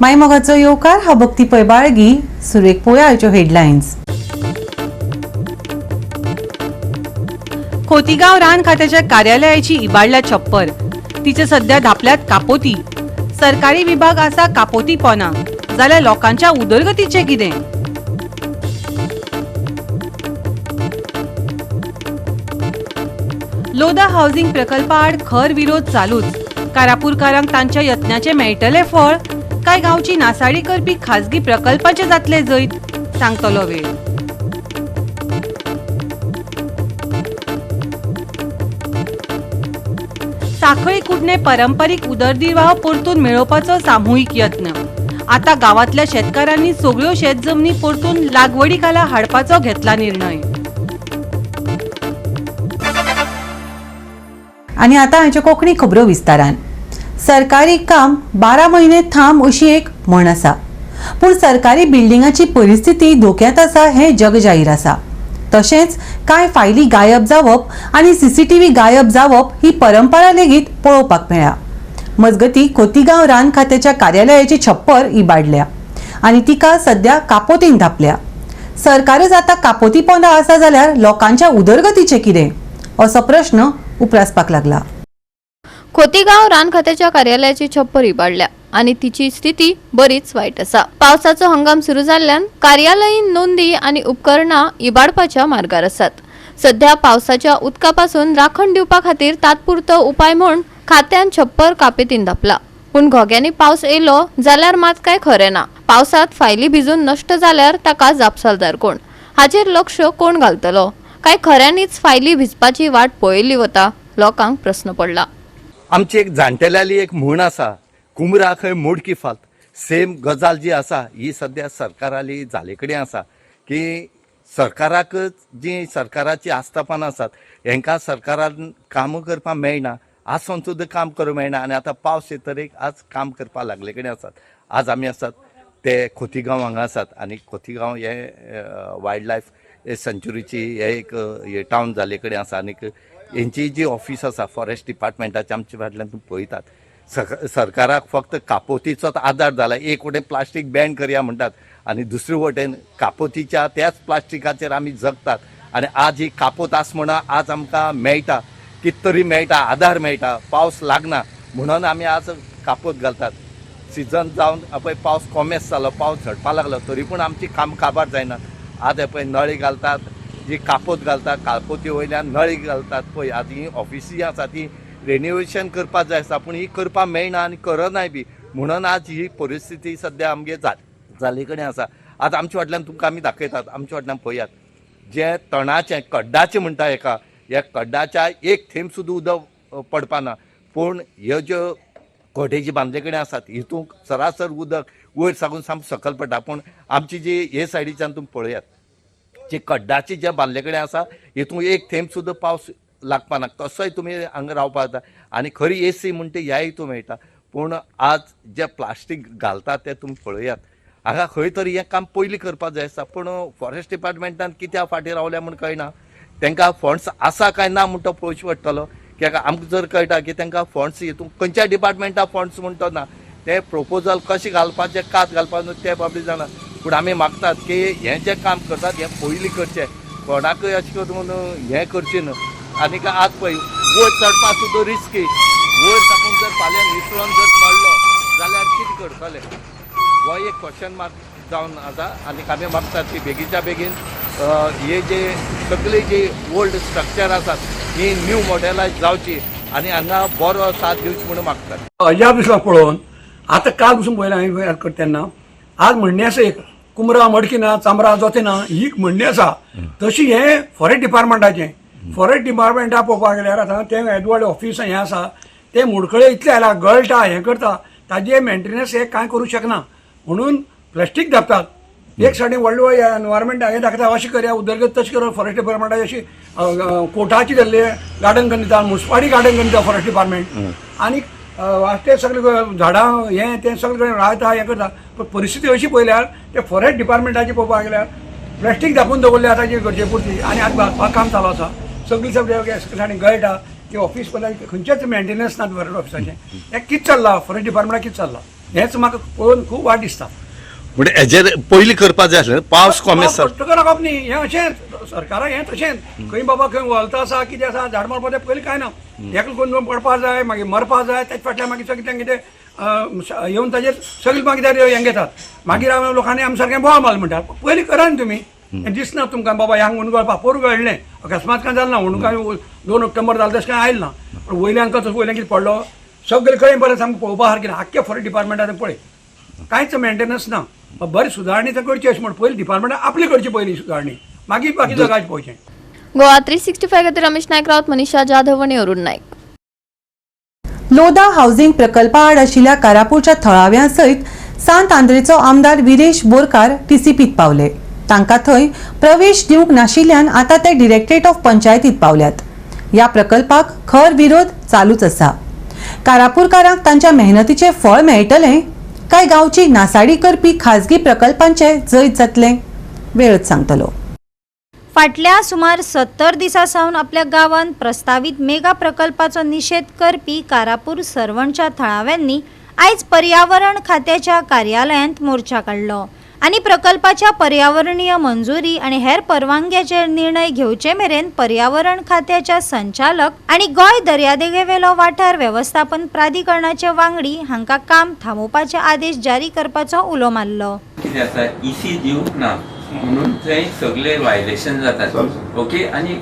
मायमोगाचो येवकार. हा भक्ती पै बाळगी. सुरवेक पळोवया आयच्यो हेडलायन्स. खोतीगांव रान खात्याच्या कार्यालयाची इबाडल्या छप्पर, तिचे सध्या धापल्यात कापोती. सरकारी विभाग आसा कापोती पोना, जाल्यार लोकांच्या उदरगतीचें कितें? लोदा हाऊसिंग प्रकल्पाआड खर विरोध चालूच. कारापूरकारांक तांच्या यत्नाचें मेळटलें फळ, काय गांवची नासाडी करपी खाजगी प्रकल्पाचें जातलें जैत, सांगतलो वेळ. साखळी कुडणे पारंपरीक उदरनिर्वाह परतून मेळोवपाचो सामुहीक यत्न. आता गावातल्या शेतकारांनी सगळ्यो शेत जमनी परतून लागवडी खाला हाडपाचो घेतला निर्णय. आनी आतां हांच्यो कोंकणी खबरो विस्तारान. सरकारी काम 12 म्हयने थांब अशी एक म्हण आसा, पूण सरकारी बिल्डिंगाची परिस्थिती धोक्यांत आसा हें जगजाहीर आसा. तशेंच कांय फायली गायब जावप आनी सीसीटीव्ही गायब जावप ही परंपरा लेगीत पळोवपाक मेळ्ळ्या. मजगती, खोतीगांव रान खात्याच्या कार्यालयाची छप्पर इबाडल्या आनी तिका सध्या कापोतीन धापल्या. सरकारच आतां कापोती पोंदा आसा जाल्यार लोकांच्या उदरगतीचें कितें, असो प्रश्न उप्रासपाक लागला. खोतीगांव रान खात्याच्या कार्यालयाची छप्पर इबाडल्या आनी तिची स्थिती बरीच वायट आसा. पावसाचो हंगाम सुरू जाल्ल्यान कार्यालयीन नोंदी आनी उपकरणां इबाडपाच्या मार्गार आसात. सध्या पावसाच्या उदका पासून राखण दिवपा खातीर तात्पुरतो उपाय म्हूण खात्यान छप्पर कापेतीन धापला, पूण घोग्यांनी पावस येयलो जाल्यार मात काय खरें ना. पावसात फायली भिजून नश्ट जाल्यार ताका जापसालदार कोण? हाचेर लक्ष कोण घालतलो? काय खऱ्यांनीच फायली भिजपाची वाट पळयल्ली वता? लोकांक प्रस्न पडला. आमची एक जाणटेल्याली एक म्हण आसा, कुमरा खंय मोडकी फात. सेम गजाल जी आसा ही सद्या सरकाराली जाले कडेन आसा की सरकाराकच जी सरकाराची आस्थापनां आसात हेंकां सरकारान कामां करपाक मेळना, आसून सुद्दां काम करूंक मेळना आनी आतां पावस येतरीक एक आज काम करपाक लागले कडेन आसात. आज आमी आसात ते खोतीगांव हांगा आसात आनी खोतीगांव हे वायल्ड लायफ सँच्युरीची हे एक हे टावन जाल्ले कडेन आसा आनीक हेंची जी ऑफीस आसा फॉरेस्ट डिपार्टमेंटाची, आमच्या फाटल्यान तुमी पळयतात. सरकाराक फक्त कापोतीचोच आदार जाला. एक वटेन प्लास्टीक बॅन करया म्हणटात आनी दुसरे वटेन कापोतीच्या त्याच प्लास्टिकाचेर आमी जगतात. आनी आज ही कापोत आस म्हणून आज आमकां मेळटा, कित तरी मेळटा, आदार मेळटा. पावस लागना म्हणून आमी आज कापोत घालतात. सिजन जावन पळय पावस कोमेस जालो, पावस झडपा लागलो, तरी पूण आमची काम काबार जायना. आज पळय नळी घालतात, जी कापोत घालतात, कापोती वयल्यान नळी घालतात. पळय आज ही ऑफिसी आसा ती रेनिवेशन करपाक जाय आसा, पूण ही करपाक मेळना आनी करनाय बी म्हणून आज ही परिस्थिती सद्या आमगे जाल्ले कडेन आसा. आज आमच्या फाटल्यान तुमकां आमी दाखयतात. आमच्या फाटल्यान पळयात, जें तणाचें कड्डाचें म्हणटा हेका, ह्या कड्डाच्या एक थेंब सुद्दां उदक पडपा ना, पूण ह्यो ज्यो कॉटेजी बांदले कडेन आसात हितूंक सरासर उदक वयर साकून सामकें सकयल पडटा. पूण आमची जी हे सायडीच्यान तुमी पळयात, जे कड्डाचे जे बांदले कडेन आसा हितूंक एक थेंब सुद्दां पावस लागपा ना. कसोय तुमी हांगा रावपाक जाता आनी खरी एसी म्हणटा ह्या हितून मेळटा. पूण आज जे प्लास्टीक घालतात तें तुमी पळयात. हांगा खंय तरी हें काम पयलीं करपाक जाय आसता, पूण फॉरेस्ट डिपार्टमेंटान कित्याक फाटीं रावल्या म्हूण कळना. तांकां फंड्स आसा काय ना म्हूण तो पळोवचें पडटलो, कित्याक आमकां जर कळटा की तांकां फंड्स हितून खंयच्या डिपार्टमेंटाक फंड्स म्हूण तो ना. ते प्रोपोजल कशें घालपाचें, कात घालपाचें तें बाबडी जाणा. पूण आमी मागतात की हें जें काम करतात हें पयलीं करचें, कोणाकय अशें करून हें करचें न्हू. आनीक आज पळय वयर चडपाक सुद्दां रिस्की. वयर साकून जर फाल्यां निसरोन जर पडलो जाल्यार कितें करतले, हो एक क्वेश्चन मार्क जावन आसा. आनीक आमी मागतात की बेगीच्या बेगीन हे जे सगळी जी ओल्ड स्ट्रक्चर आसात ही न्यू मॉडेलायज जावची आनी हांगा बरो साथ दिवची म्हणून मागतात. अजाप दिसला पळोवन. आतां काल पसून पळयलें हांवें याद करता तेन्ना, आज म्हणणें आसा एक, कुमरा मडकी ना चामरा जोतें ना, ही म्हणणी आसा. तशी हें फॉरेस्ट डिपार्टमेंटाचें, फॉरेस्ट डिपार्टमेंटा पळोवपाक गेल्यार आतां तें येदो ऑफिस हें आसा तें मोडकळे इतलें आयला, गळटा, हें करता, ताजें मेंटेनन्स हे कांय करूंक शकना म्हणून प्लास्टीक धापतात. एक सायडीन व्हडलो एनवायरमेंट हें दाखयता, अशें करया उदरगत, तशें करया. फॉरेस्ट डिपार्टमेंटाची अशी कोर्टाची जाल्ली गार्डन करून दिता, मुन्सिपालिटी गार्डन करून दिता फॉरेस्ट डिपार्टमेंट. आनी वास्ते सगळे झाडां हें तें सगळे कडेन रावता, हें करता. पूण परिस्थिती अशी पळयल्यार ते फॉरेस्ट डिपार्टमेंटाची पळोवपाक गेल्यार प्लास्टीक धापून दवरले आतां जी गरजे पुरती. आनी आतां बांदपाक काम चालू आसा, सगळी सगळे सायडीन गळटा. ती ऑफिस पळयल्यार खंयचेच मेंटेनन्स ना फॉरेस्ट ऑफिसाचें. हें कितें चल्लां? फॉरेस्ट डिपार्टमेंटाक कितें चल्लां? हेंच म्हाका पळोवन खूब वायट दिसता. म्हणजे हेजेर पयलीं करपाक जाय आसलें, पावस कोमेस. करप न्ही हें अशेंच सरकाराक, हें तशेंच खंय बाबा खंय वलता आसा, कितें आसा, झाड मारपा तें पयलीं कांय ना, हेका कोण पडपा जाय, मागीर मरपा जाय, तेच्या फाटल्यान मागीर सगळें तें कितें येवन ताजेर सगळें मागीर हें घेतात. मागीर आमी लोकांनी आमी सारकें बोवाळ मारलो म्हणटात. पयलीं करा न्ही तुमी, हें दिसना तुमकां बाबा ह्या हुंडो गळपा पोरूं गळलें, अकस्मात कांय जालें ना, हुंडो कांय 2 ऑक्टोबर जालें तशें कांय आयलें ना, पूण वयल्यान कसो वयल्यान कितें पडलो सगळे कडेन बरें सामकें पळोवपा सारकें ना. आख्खे फॉरेस्ट डिपार्टमेंटान पळय कांयच मेंटेनन्स ना. बरी सुदारणी तर करची अशें म्हण पयलीं डिपार्टमेंटान आपली करची पयलीं सुदारणी, मागीर बाकी जगाचे पळोवचें. गोवा 365 खातीर रमेश नायक रावत, मनीषा जाधव आनी अरुण नायक. लोदा हाऊसिंग प्रकल्पा आड आशिल्ल्या कारापूरच्या थळाव्यां सयत सांत आंद्रेचो आमदार विरेश बोरकार टीसीपीत पावले. तांकां थंय प्रवेश दिवंक नाशिल्ल्यान आतां ते डिरेक्टरेट ऑफ पंचायतीत पावल्यात. ह्या प्रकल्पाक खर विरोध चालूच आसा. कारापूरकारांक तांच्या मेहनतीचें फळ मेळटलें काय गांवची नासाडी करपी खाजगी प्रकल्पांचें जैत जातलें, वेळच सांगतलो. फाटल्या सुमार 70 दिसां सावन आपल्या गांवांत प्रस्तावीत मेगा प्रकल्पाचो निशेध करपी कारापूर सर्वणच्या थळाव्यांनी आयज पर्यावरण खात्याच्या कार्यालयांत मोर्चा काडलो आनी प्रकल्पाच्या पर्यावरणीय मंजुरी आनी हेर परवानग्याचेर निर्णय घेवचे मेरेन पर्यावरण खात्याच्या संचालक आनी गोंय दर्यादेगेवेलो वाठार वेवस्थापन प्राधिकरणाचे वांगडी हांकां काम थांबोवपाचे आदेश जारी करपाचो उलो मारलो. कितें आसा, इसी दिवंक ना म्हणून थंय सगळे वायलेशन जातात. ओके, आनी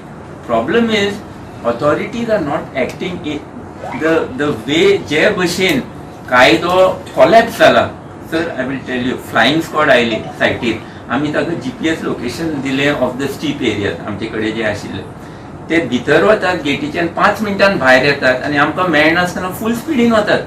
problem is authorities are not acting the way जे भशेन कायदो कोलॅप्स जाला. Sir, I will tell you, flying squad आयली सायटीर, आमी ताका जीपीएस लोकेशन दिलें ऑफ the steep area आमचे कडेन जे आशिल्ले, ते भितर वतात गेटीच्यान 5 मिनटान भायर येतात आनी आमकां मेळनासतना फूल स्पिडीन वतात.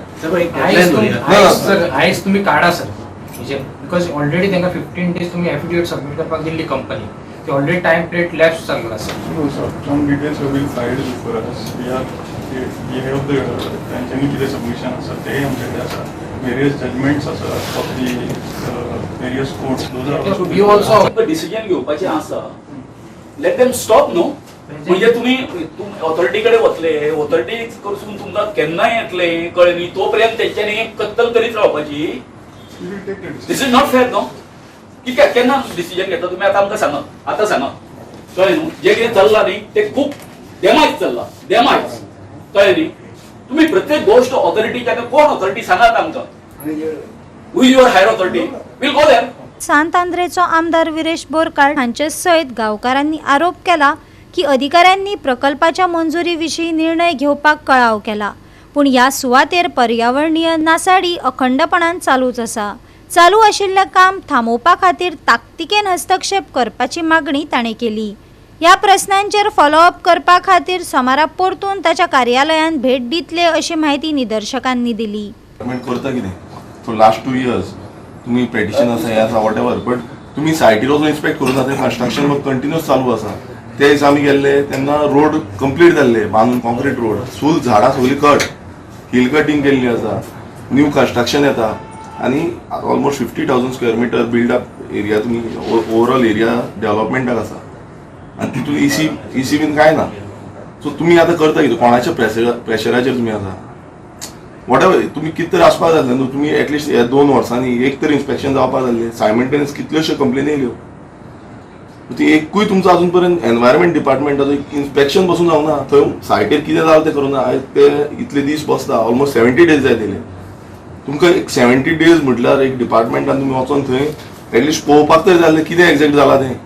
आयज तुमी काडा सर, म्हणजे because already तांकां 15 डेज तुमी एफिडेवीट सबमीट करपाक दिल्ली कंपनी, ती ऑलरेडी टायम पिरियड लॅप्स जाल्लो आसा. No, sir. Some details have been filed before us. We are, we have the तांच्यांनी कितें सबमिशन आसा तेय आमचे कडेन आसा. वेरियस जजमेंट्स आसा of the various courts, those are also. We also decision घेवपाचें आसा, let them stop न्हू. म्हणजे तुमी ऑथॉरिटी कडेन वतले, ऑथॉरिटी कडसून तुमकां केन्नाय येतले कळ्ळें न्ही, तो पर्यंत तेंच्यांनी कत्तल करीत रावपाची. We will take the decision. This is not fair न्हू. कित्याक केन्ना डिसिजन घेता तुमी आतां आमकां सांगा, आतां सांगा, कळ्ळें न्हू. जें कितें चल्लां न्ही तें खूब डॅमेज चल्लां, डॅमेज, कळ्ळें न्ही. तुमी प्रत्येक गोश्ट ऑथॉरिटीच्या, कोण ऑथॉरिटी सांगात आमकां, who is your higher authority, will go there. सांत आंद्रेचो आमदार विरेश बोरकार हांचे सयत गांवकारांनी आरोप केला की अधिकाऱ्यांनी प्रकल्पाच्या मंजुरी विशीं निर्णय घेवपाक कळाव केला, पूण ह्या सुवातेर पर्यावरणीय नासाडी अखंडपणान चालूच आसा. चालू आशिल्लें काम थांबोवपा खातीर ताकतिकेन हस्तक्षेप करपाची मागणी ताणें केली. ह्या प्रस्नांचेर फॉलोअप करपा खातीर सोमारा परतून ताच्या कार्यालयांत भेट दितले अशी म्हायती निदर्शकांनी दिली. गव्हर्मेंट करता कितें फॉर लास्ट 2 इयर्स, तुमी पेटिशन आसा, हें आसा, what ever, but तुमी सायटीर वचून इन्स्पेक्ट करूं ना. थंय कन्स्ट्रक्शन वर्क कंटिन्युअस चालू आसा. ते दिसा आमी गेल्ले तेन्ना रोड कंप्लीट जाल्ले बांदून, कॉन्क्रीट रोड, फूल झाडां सगळीं कट, हिल कटींग केल्ली आसा, न्यू कन्स्ट्रक्शन येता आनी almost 50,000 square meter build up area तुमी ओवरऑल एरिया डेव्हलपमेंटाक आसा आनी तितून इसी बीन कांय ना. सो तुमी आतां करता कितें, कोणाच्या प्रेशराचेर तुमी आसा? What ever, तुमी कितें तरी आसपाक जाय न्हू. तुमी एटलिस्ट ह्या 2 वर्सांनी एक तरी इन्स्पेक्शन जावपाक जाल्लें. सायमल्टेनियस कितल्योश्यो कंप्लेनी येयल्यो, ती एकूय तुमचो अजून पर्यंत एनवायरमेंट डिपार्टमेंटाचो इन्स्पेक्शन बसून जावना. थंय सायटीर कितें जालां तें करूं ना. आयज ते इतले दीस बसता, ऑलमोस्ट 70 डेज जायत येयले तुमकां. एक 70 डेज म्हटल्यार एक डिपार्टमेंटान तुमी वचोन थंय एटलिस्ट पळोवपाक तरी जाल्लें कितें एग्जॅक्ट जालां तें.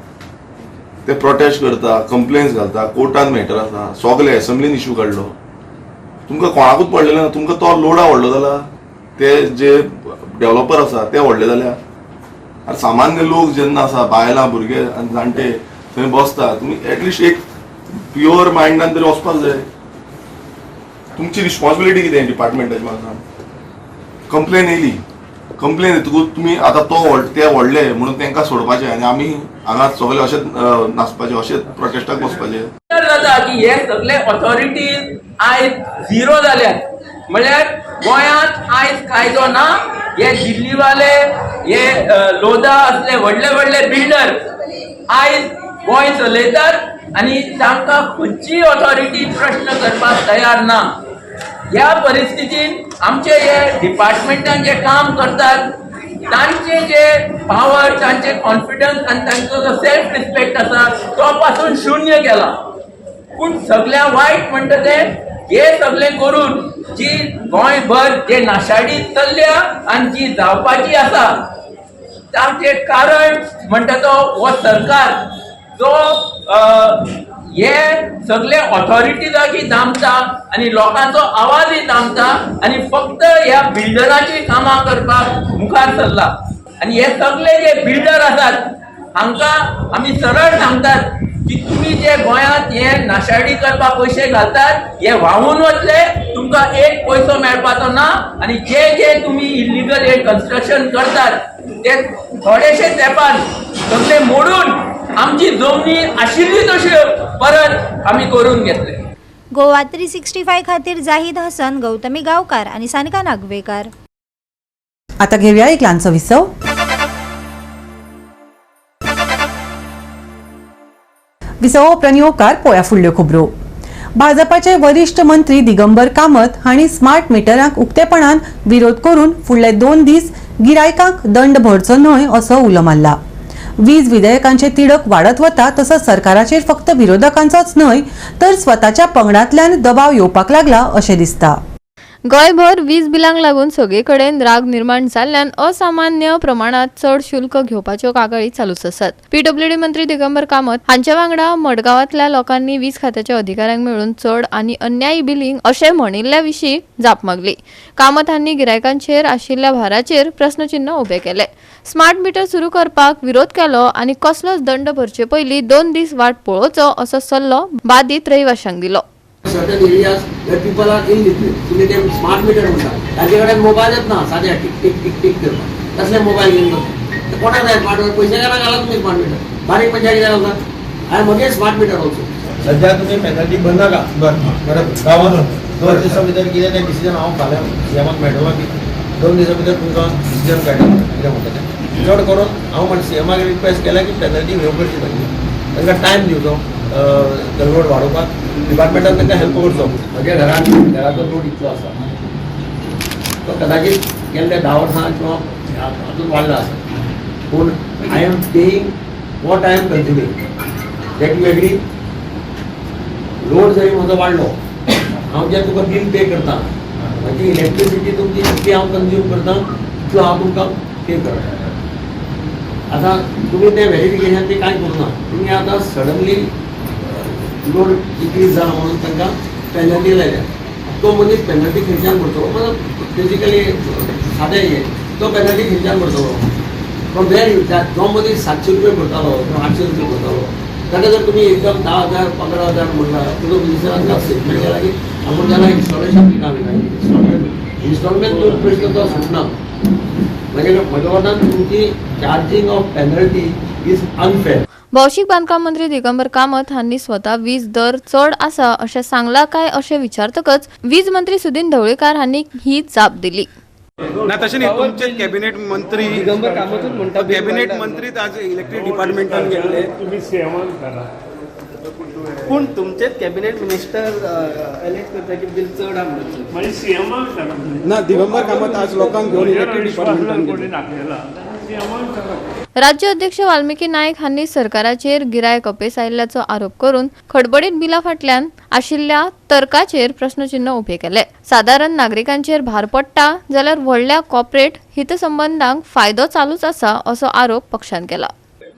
ते प्रोटेस्ट करता, कंप्लेन्स घालता, कोर्टान मॅटर आसा, सगळे एसेंब्लीन इशू काडलो. तुमकां कोणाकूच पडलेलें ना. तुमकां तो लोडा व्हडलो जाला, ते जे डेव्हलपर आसा ते व्हडले जाल्या. आनी सामान्य लोक जेन्ना आसा, बायलां, भुरगे आनी जाणटे थंय बसता, तुमी एटलिस्ट एक प्युअर मायंडान तरी वचपाक जाय. तुमची रिस्पॉन्सिबिलिटी कितें डिपार्टमेंटाची म्हाका सांग. कंप्लेन येयली, कंप्लेन येतकूच तुमी आतां तो ते व्हडले म्हणून तांकां सोडपाचे आनी आमी हांगा सगळे अशेच नाचपाचे, अशेच प्रोटेस्टाक बसपाचे. विचार जाता की हे सगळे ऑथॉरिटीज आयज झिरो जाल्यात, म्हळ्यार गोंयांत आयज कायदो ना. हे दिल्लीवाले, हे लोधा असले व्हडले व्हडले बिल्डर आयज गोंय चलयतात आनी तांकां खंयचीय ऑथॉरिटी प्रश्न करपाक तयार ना. ह्या परिस्थितीन आमचे हे डिपार्टमेंटान जे काम करतात तांचे जे पावर, तांचे कॉन्फिडन्स आनी तांचो जो सेल्फ रिस्पेक्ट आसा तो पासून शून्य केला. पूण सगळ्या वायट म्हणटा ते हे सगळें करून जी गोंयभर जे नाशाडी चल्ल्या आनी जी जावपाची आसा ताचें कारण म्हणटा तो हो सरकार जो हे सगळे ऑथॉरिटीजाकी दामता आनी लोकांचो आवाजय दामता आनी फक्त ह्या बिल्डराची कामां करपाक मुखार सरला. आनी हे सगळे जे बिल्डर आसात हांकां आमी सरळ सांगतात की तुमी जे गोंयांत हे नाशाडी करपाक पयशे घालतात हे व्हांवून वतले, तुमकां एक पयसो मेळपाचो ना. आनी जे जे तुमी इल्लिगल हे कन्स्ट्रक्शन करतात ते थोडेशे तेंपान सगळे मोडून आमची जमनी आशिल्ली तशी परत आमी करून घेतले. गोवा 365 खातीर जाहीद हसन, गौतमी गांवकार आनी सानिका नागवेकार. आता घेऊया एक ल्हानसो विसव. विसवा उपरांत येवकार पोया फुडल्यो खबरो. भाजपाचे वरिश्ठ मंत्री दिगंबर कामत हांणी स्मार्ट मिटरांक उक्तेपणान विरोध करून फुडले 2 दीस गिरायकांक दंड भरचो न्हय असो उलो मारला. वीज विधेयकांचे तिडक वाडत वता तसो सरकाराचेर फक्त विरोधकांचोच न्हय तर स्वताच्या पंगडांतल्यान दबाव येवपाक लागला अशें दिसता. गोंयभर वीज बिलांक लागून सगळे कडेन राग निर्माण जाल्ल्यान असामान्य प्रमाणात चड शुल्क घेवपाच्यो कागाळी चालूच आसात. पीडब्ल्यूडी मंत्री दिगंबर कामत हांच्या वांगडा मडगांवांतल्या लोकांनी वीज खात्याच्या अधिकाऱ्यांक मेळून चड आनी अन्यायी बिलींग अशें म्हणिल्ल्या विशीं जाप मागली. कामत हांणी गिरायकांचेर आशिल्ल्या भाराचेर प्रस्नचिन्न उबे केले. स्मार्ट मिटर सुरू करपाक विरोध केलो आनी कसलोच दंड भरचे पयलीं 2 दीस वाट पळोवचो असो सल्लो बादीत रहिवाशांक दिलो. Certain areas where people are illiterate, तुमी ते स्मार्ट मिटर म्हणटा तांचे कडेन मोबायलच ना, सादे टीक टीक टीक टीक करपाक तसले मोबायल घेवन बसता. कोणाक जाय स्मार्ट मिटर? पयशे घाला घाला तुमी स्मार्ट मिटर, बारीक मनशाक कित्याक घालता? हांवें म्हगे स्मार्ट मिटर ऑल्सो. सध्या तुमी पेनल्टी भरनाका, बरोबर? गांवांत 2 दिसां भितर कितें तें डिसिजन हांव फाल्यां सीएमाक मेळटलो की 2 दिसां भितर तुमकां डिसिजन काडटा कितें म्हणटा तें. चड करून हांव म्हण सीएमाक रिक्वेस्ट केल्या की पेनल्टी वेव करची पडली, तांकां टायम दिवचो, लोड वाडोवपाक डिपार्टमेंटान तांकां हेल्प करचो. म्हज्या घरान घराचो लोड इतलो आसा तो कदाचित गेल्ल्या 10 वर्सां किंवा अजून वाडला आसा, पूण I am paying what I am consuming, that you agree. Load जरी म्हजो वाडलो, हांव जें तुका बील पे करता, म्हजी इलेक्ट्रिसिटी तुमची जितली हांव कंज्यूम करता तितलो हांव तुमकां पे करता. आतां तुमी तें व्हेरिफिकेशन ते कांय करूं ना, तुमी आतां सडनली लोड इन्क्रीज जाला म्हणून तांकां पेनल्टी लायल्या. तो मनीस पेनल्टी खंयच्यान भरतलो? बेजिकली सादें हें, तो पेनल्टी खंयच्यान भरतलो? फ्रॉम वेर you? जो मनीस 700 रुपये भरतालो किंवा 800 रुपये भरतालो ताका जर तुमी एकदम 10,000 15,000 म्हणला, तुजो बिजनेसान स्टेटमेंट केला की आपूण त्याला इन्स्टॉलेशन दिता आमी इन्स्टॉलमेंट तो प्रश्न तो सुटना. म्हणजे म्हज्या मतान तुमची charging of penalty is unfair. भौशीक बांदकाम मंत्री दिगंबर कामत हांणी स्वता वीज दर चड आसा अशें सांगला काय अशें विचारतकच वीज मंत्री सुदिन ढवळीकार हांणी ही जाप दिली. ना तशें न्ही, तुमचे कॅबिनेट मंत्री दिगंबर कामतूच म्हणटा कॅबिनेट मंत्री आज इलेक्ट्रीक डिपार्टमेंटान गेल्ले, तुमी सीएमान करा. पूण तुमचेच कॅबिनेट मिनिस्टर एलेक्ट करता की बील चड आहा म्हणून. मागीर सीएमान करा. ना, दिगंबर कामत आज लोकांक घेवन इलेक्ट्रीक डिपार्टमेंटान गेल्ले. दाखयला सीएमान करा. राज्य अध्यक्ष वाल्मिकी नायक हांणी सरकाराचेर गिरायक अपेस आयिल्ल्याचो आरोप करून खडबडीत बिला फाटल्यान आशिल्ल्या तर्काचेर प्रस्नचिन्न उबे केले. सादारण नागरिकांचेर भार पडटा जाल्यार व्हडल्या कॉर्पोरेट हितसंबंधांक फायदो चालूच आसा असो आरोप पक्षान केला.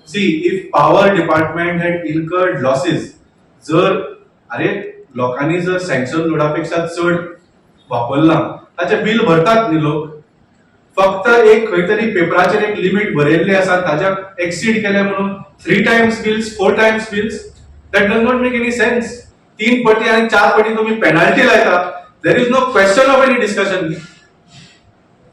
See, if power department had incurred losses, जर अरे लोकांनी जर सँक्शन लोडा पेक्षा चड वापरला ताचें बिल भरतात न्ही लोक. फक्त एक खंय तरी पेपराचेर एक लिमीट बरयल्ली आसा, ताच्या एक्सीड केले म्हणून 3 times bills, 4 times bills, that does not make any sense. 3 पटी आनी 4 पटी तुमी पेनल्टी लायता, there is no question of any discussion,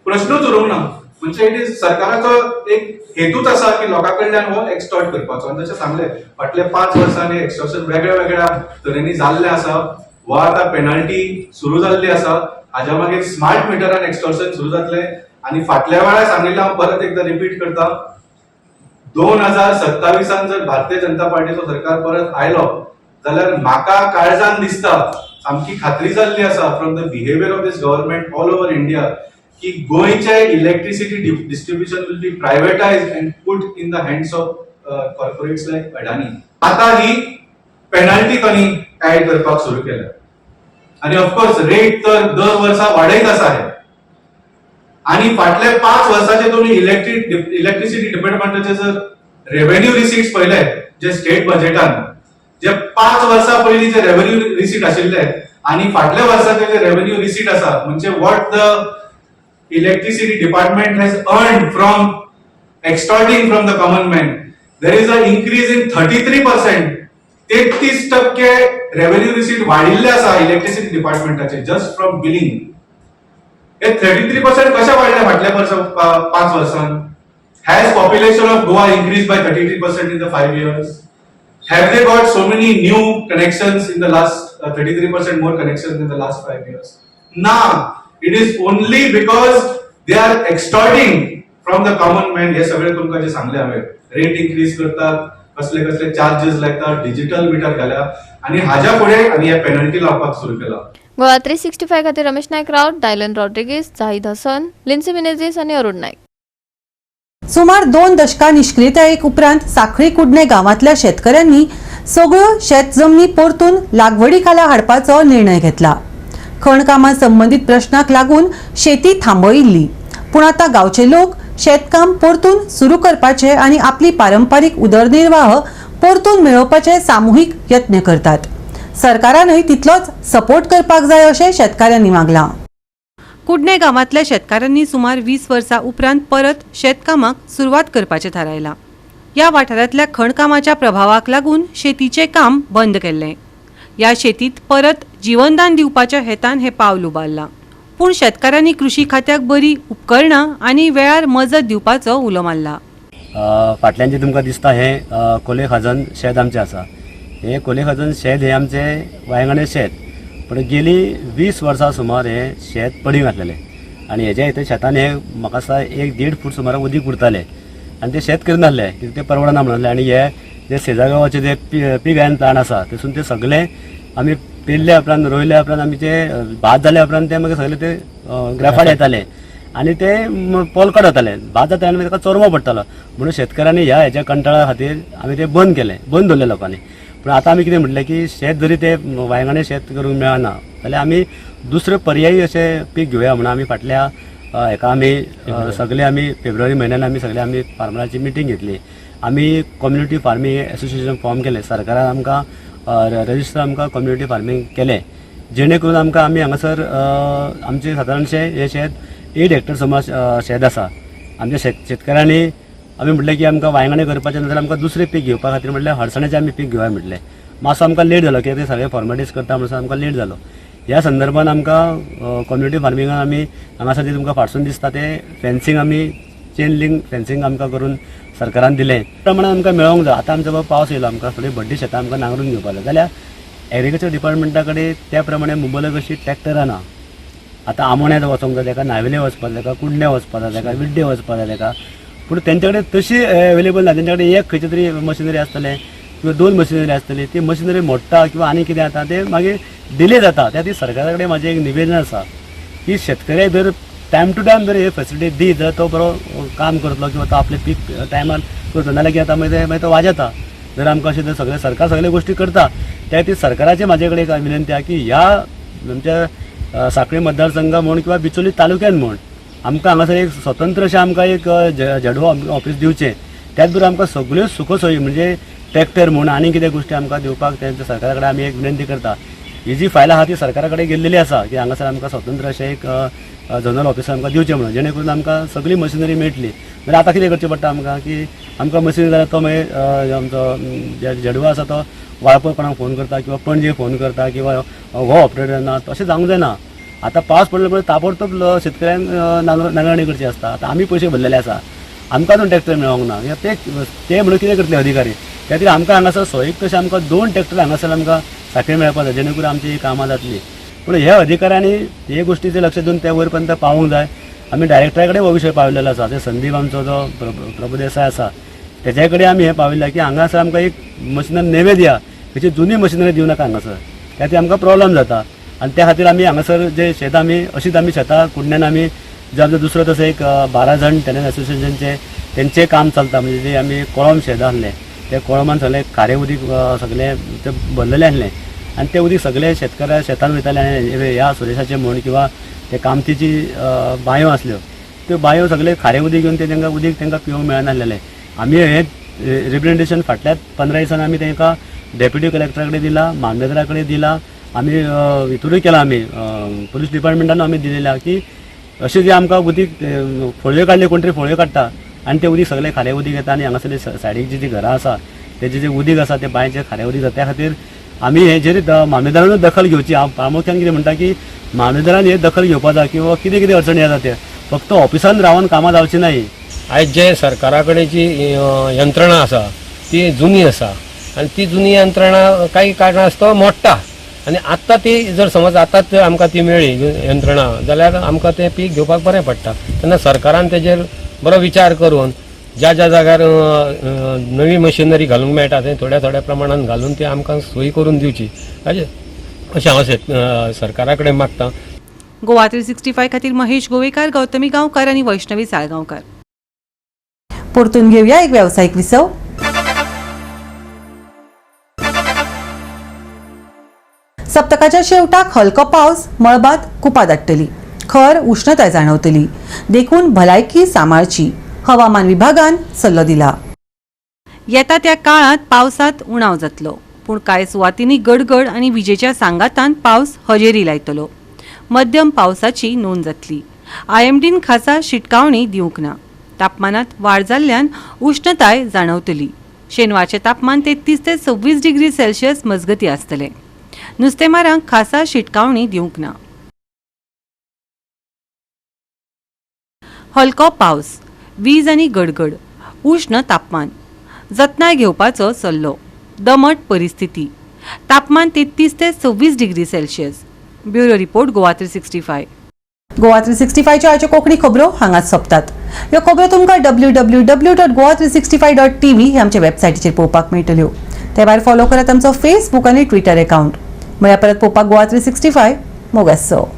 प्रश्नूच उरूंक ना. म्हणजे it is सरकाराचो एक हेतूच आसा की लोकां कडल्यान हो एक्सटॉर्ट करपाचो. आनी तशें सांगलें, फाटल्या 5 वर्सांनी एक्सटॉर्शन वेगळ्या वेगळ्या तरेंनी जाल्लें आसा. वा आतां पेनल्टी सुरू जाल्ली आसा, हाज्या मागीर स्मार्ट मिटरान एक्सटॉर्शन सुरू जातलें. आनी फाटल्या वेळार सांगिल्लें, हांव परत एकदां रिपीट करता, 2027 जर भारतीय जनता पार्टीचो सरकार परत आयलो जाल्यार म्हाका काळजान दिसता सामकी खात्री जाल्ली आसा from the behaviour of this government all over India की गोंयचे electricity distribution will be privatise and put in the hands of corporates like Adani. आता ही पेनल्टी तांणी ऍड करपाक सुरू केल्या आणि ऑफकोर्स रेट तर दर वर्सा वाडयत आसा हे. आणि फाटले 5 वर्साचे तुम्ही इलेक्ट्रिसिटी डिपार्टमेंटाचे जर रेव्हेन्यू रिसिट्स पळयले, जे स्टेट बजेटान जे 5 वर्सां पयलीं जे रेव्हेन्यू रिसीट आशिल्ले आणि फाटल्या वर्साचे जे रेव्हेन्यू रिसीट आसा, म्हणजे what the electricity department has earn from extorting from the common man, there is a increase in 33%. 33% revenue receipt वाढिल्ले आसा इलेक्ट्रिसिटी डिपार्टमेंटाचे जस्ट फ्रॉम बिलिंग. हे 33% कशे वाडले फाटल्या वर्सा 5 वर्सांत? Has population of Goa increase by 33% in the 5 years? Have they got so many new connections in the last 33% more connections in the last 5 years? Nah, it is only because they are extorting from the common man. हे सगळे तुमकां जे सांगले हांवें, rate increase करतात, कसले कसले charges लायतात, digital metre घाल्या आणि हाज्या फुडें आनी हे पेनल्टी लावपाक सुरू केला. गोवा 365 खातीर रमेश नायक राऊत, डायलन रॉड्रिगीस, जाहीद हसन, लिन्सी मिनेझीस आनी अरुण नायक. सुमार 2 दशकां निश्क्रियतायेक उपरांत साखळी कुडणे गांवांतल्या शेतकऱ्यांनी सगळ्यो शेत जमनी परतून लागवडी खाला हाडपाचो निर्णय घेतला. खणकामा संबंदीत प्रश्नाक लागून शेती थांबयिल्ली, पूण आतां गांवचे लोक शेतकाम परतून सुरू करपाचे आनी आपली पारंपारीक उदरनिर्वाह परतून मेळोवपाचे सामुहीक यत्न करतात. सरकारानूय तितलोच सपोर्ट करपाक जाय अशें शेतकाऱ्यांनी मागलां. कुडणे गांवांतल्या शेतकारांनी सुमार 20 वर्सां उपरांत परत शेतकामाक सुरवात करपाचें थारायलां. ह्या वाठारांतल्या खणकामाच्या प्रभावाक लागून शेतीचें काम बंद केल्लें. ह्या शेतीत परत जिवनदान दिवपाच्या हेतान हें पावल उबारलां. पूण शेतकारांनी कृशी खात्याक बरी उपकरणां आनी वेळार मजत दिवपाचो उलो मारला. फाटल्यान जें तुमकां दिसता हें कोले खाजन शेत आमचें आसा. हें कोले खाजन शेत हें आमचें वायंगणें शेत, पूण गेली 20 वर्सां सुमार हें शेत पडींग आसलेलें आनी हेज्या हितर शेतान हें म्हाका दिसता एक देड फूट सुमार उदीक उरतालें आनी तें शेत करिनासलें कित्याक तें परवडना म्हणून. आनी हे जे शेजा गांवाचे जे पीग आयर्न प्लांट आसा, थंयसून ते सगळें आमी पेरल्या उपरांत, रोयल्या उपरांत, आमी ते भात जाल्या उपरांत ते मागीर सगळे ते ग्रेफायट येताले आनी ते पोलकट जाताले. भात जाता आनी ताका चोरमो पडटालो. म्हणून शेतकऱ्यांनी ह्या हेच्या कंटाळा खातीर आमी ते बंद केलें, बंद दवरलें लोकांनी. पूण आतां आमी कितें म्हटलें की शेत जरी ते वायंगणें शेत करूंक मेळना जाल्यार आमी दुसरें पर्यायी अशें पीक घेवया म्हणून आमी फाटल्या हेका आमी सगळे आमी फेब्रुवारी म्हयन्यान आमी सगळे आमी फार्मराची मिटींग घेतली. आमी कम्युनिटी फार्मींग एसोसिएशन फॉर्म केलें. सरकारान आमकां रजिस्टर आमकां कम्युनिटी फार्मींग केलें, जेणे करून आमकां आमी हांगासर आमचें सादारणशें हें शेत 8 हेक्टर सुमार शेत आसा आमच्या. शेतकऱ्यांनी आमी म्हटलें की आमकां वांयगणें करपाचें ना जाल्यार आमकां दुसरें पीक घेवपा खातीर म्हटल्यार हळसाण्याचें आमी पीक घेवया म्हटलें. मातसो आमकां लेट जालो कित्याक ते सगळे फॉर्मेलिटीज करता म्हणसर आमकां लेट जालो. ह्या संदर्भान आमकां कम्युनिटी फार्मिंगान आमी हांगासर जें तुमकां फाटसून दिसता ते फेन्सींग, आमी चेन लिंक फेन्सींग आमकां करून सरकारान दिलें. प्रमाणे आमकां मेळोंक जाय. आतां आमचो पावस येयलो, आमकां थोडी व्हडली शेतां आमकां नांगरून घेवपाक जाय जाल्यार एग्रीकल्चर डिपार्टमेंटा कडेन त्या प्रमाणे मुबलक अशी ट्रॅक्टरां ना. आतां आमोण्यात वचोंक जाय ताका, नावेले वचपाक जाय ताका, कुडणे वचपाक जाय ताका, विड्डे वचपाक जाय ताका, पूण तेंचे कडेन तशी अवेलेबल ना. तेंचे कडेन एक खंयचे तरी मशिनरी आसतलें किंवा दोन मशिनरी आसतली. ती मशिनरी मोडटा किंवा आनी कितें जाता, ते मागीर डिले जाता. त्या खातीर सरकारा कडेन म्हाजें एक निवेदन आसा की शेतकऱ्याक जर टायम टू टायम जर हे फेसिलिटी दीत जाल्यार तो बरो काम करतलो किंवा तो आपलें पीक टायमार करतलो. नाल्यार कितें जाता मागीर ते मागीर तो वाजेता. जर आमकां अशें जर सगळें सरकार सगळे गोश्टी करता, त्या खातीर सरकाराची म्हाजे कडेन एक विनंती आहा की ह्या आमच्या साखळी मतदारसंघ म्हूण किंवा बिचोली तालुक्यान म्हूण आमकां हांगासर एक स्वतंत्र अशें आमकां एक झेडवो ऑफीस दिवचें. त्याच बरोबर आमकां सगळ्यो सुखसोयी म्हणजे ट्रॅक्टर म्हूण आनी कितें गोश्टी आमकां दिवपाक तेंच्या सरकारा कडेन आमी एक विनंती करता. ही जी फायल आहा ती सरकारा कडेन गेल्लेली आसा की हांगासर आमकां स्वतंत्र अशें एक झोनल ऑफिसर आमकां दिवचें म्हणून, जेणे करून आमकां सगळी मशिनरी मेळटली. जाल्यार आतां कितें करचें पडटा आमकां की आमकां मशिनरी जाल्यार तो मागीर आमचो झेडवो आसा तो वाळपय कोणाक फोन करता किंवा पणजे फोन करता किंवा हो ऑपरेटर ना. तशें जावंक जायना. आतां पावस पडलो पळय, ताबडतोब शेतकऱ्यांक नांगरणी करची आसता. आतां आमी पयशे भरलेले आसा, आमकां अजून ट्रॅक्टर मेळोंक ना. कित्याक ते ते म्हणून कितें करतले अधिकारी? त्या खातीर आमकां हांगासर सोयीक तशें आमकां दोन ट्रॅक्टर हांगासर आमकां साखळी मेळपाक जाय, जेणे करून आमची कामां जातली. पूण हे अधिकाऱ्यांनी हे गोश्टीचें लक्ष दिवन ते वयर पर्यंत पावोंक जाय. आमी डायरेक्टरा कडेन हो विशय पावलेलो आसा. ते संदीप आमचो जो प्रभुदेसाय आसा, तेच्या कडेन आमी हें पाविल्लें की हांगासर आमकां एक मशिनरी नेवे दिया, तेची जुनी मशिनरी दिवं नाका हांगासर, त्या खातीर आमकां प्रोब्लम जाता. आनी त्या खातीर आमी हांगासर जे शेत आमी अशीच आमी शेतां कुडण्यान आमी जे आमचो दुसरो तसो एक 12 जाण टेनंट एसोसिएशनचे तेंचें काम चलता. म्हणजे जे आमी कोळम शेत आसलें ते कोळमान सगळें खारें उदीक सगळें तें भरलेलें आसलें आनी तें उदीक सगळे शेतकाऱ्या शेतान वयताले आनी ह्या सुरेशाचें म्हण किंवा ते कामतीची बांयो आसल्यो त्यो बांयो सगळे खारें उदीक घेवन ते तांकां उदीक तांकां पिवंक मेळनासलेलें. आमी हें रिप्रेजेंटेशन फाटल्या 15 दिसान आमी तांकां डेप्युटी कलेक्टरा कडेन दिलां, मामलेदारा कडेन दिलां, आमी हितूनय केलां, आमी पुलीस डिपार्टमेंटान आमी दिलेलें आहा की अशें जें आमकां उदीक फळयो काडल्यो कोण तरी फळयो काडटा आनी तें उदीक सगळें खारें उदीक येता आनी हांगासरले सायडीक जी जी घरां आसा तेजें जें उदीक आसा तें बांयचें खारें उदीक जाता. त्या खातीर आमी हेजेर मामलेदारानूच दखल घेवची. हांव प्रामुख्यान कितें म्हणटा की मामलेदारान हे दखल घेवपा जाय किंवा कितें कितें अडचणी येता ते फक्त ऑफिसान रावन कामां जावची नाही. आयज जे सरकारा कडेन जी यंत्रणा आसा ती जुनी आसा आनी ती जुनी यंत्रणा काही कारणास्तव मोडटा आनी आत्तां ती जर समज आतांच जर आमकां ती मेळ्ळी यंत्रणा जाल्यार आमकां तें पीक घेवपाक बरें पडटा. तेन्ना सरकारान तेजेर बरो विचार करून ज्या ज्या जाग्यार नवी मशिनरी घालूंक मेळटा थंय थोड्या थोड्या प्रमाणान घालून ती आमकां सोयी करून दिवची अशें हांव सरकारा कडेन मागता. गोवा 365 खातीर महेश गोवेकार, गौतमी गांवकार आनी वैष्णवी साळगांवकार. परतून घेवया एक वेवसायीक विसव. सप्तकाच्या शेवटाक हलको पावस, मळबात कुपां दाट्टली, खर उष्णताय जाणवतली, देखून भलायकी सांबाळची, हवामान विभागान सल्लो दिला. येता त्या काळांत पावसांत उणाव जातलो, पूण कांय सुवातींनी गडगड आनी विजेच्या सांगातान पावस हजेरी लायतलो. मध्यम पावसाची नोंद जातली. आयएमडीन खासा शिटकावणी दिवंक ना. तापमानात वाड जाल्ल्यान उष्णताय जाणवतली. शेनवारचें तापमान 33 ते 26 डिग्री सेल्सियस मजगती आसतलें. नुस्तेमारांक खासा शिटकावणी दिवंक ना. हलको पावस, वीज आनी गडगड, उष्ण तापमान, जतनाय घेवपाचो सल्लो, दमट परिस्थिती, तापमान 33 ते 26 degree Celsius. Bureau report, Goa 365. Goa 365च्यो आयच्यो कोंकणी खबरो हांगाच सोंपतात. ह्यो खबरो तुमकां www.goa365.tv ह्या आमच्या वेबसायटीचेर पळोवपाक मेळटल्यो. ते भायर फॉलो करात आमचो फेसबूक आनी ट्विटर अकाउंट. म्हळ्यार परत पळोवपाक गोवा 365 मोगासो.